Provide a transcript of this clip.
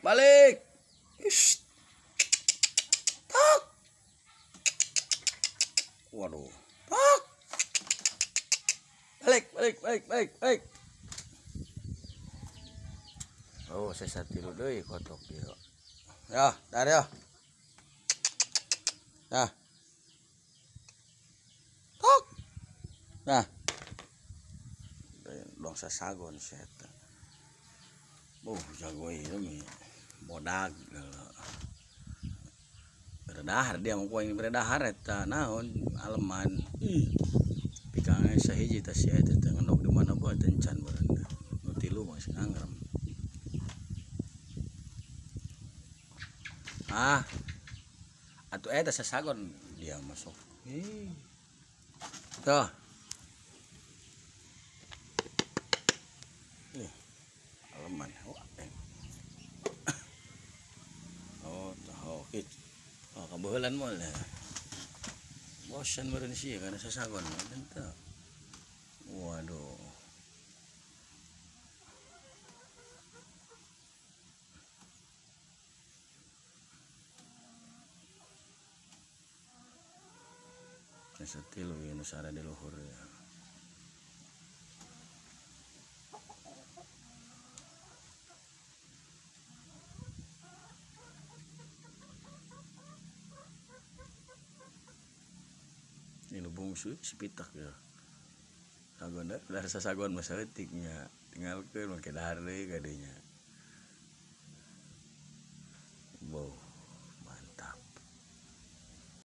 Balik. Ish. Tok. Waduh. Tok. Balik, balik, balik, balik, balik. Oh, saya tilu deui kotok ieu. Ya, dar ya. Nah. Tok. Nah. Dong sasagon si eta. Oh, jago ieu mah. Bodag. Beredahar dia mah ku aing beredahar eta naon aleman. Ih. Pikange sahiji teh si eta teh ngendog di mana bae teh encan beureun. Nu tilu mah geus ngangrem. Ah. Atuh eta sasagon dia masuk. Ih. Tuh. Ih. Aleman. Oh, tahu gitu. Oh, kabehelan moal lah. Bosan meureun sia kana sasagon mah teu. Waduh. Sesa tilu ieu nu sare di luhur ya. Ini bungsu si pitak ya. Sagon dah sasagon mah saeutik nya. Tinggalkeun make dahar deui kadinya. Boh.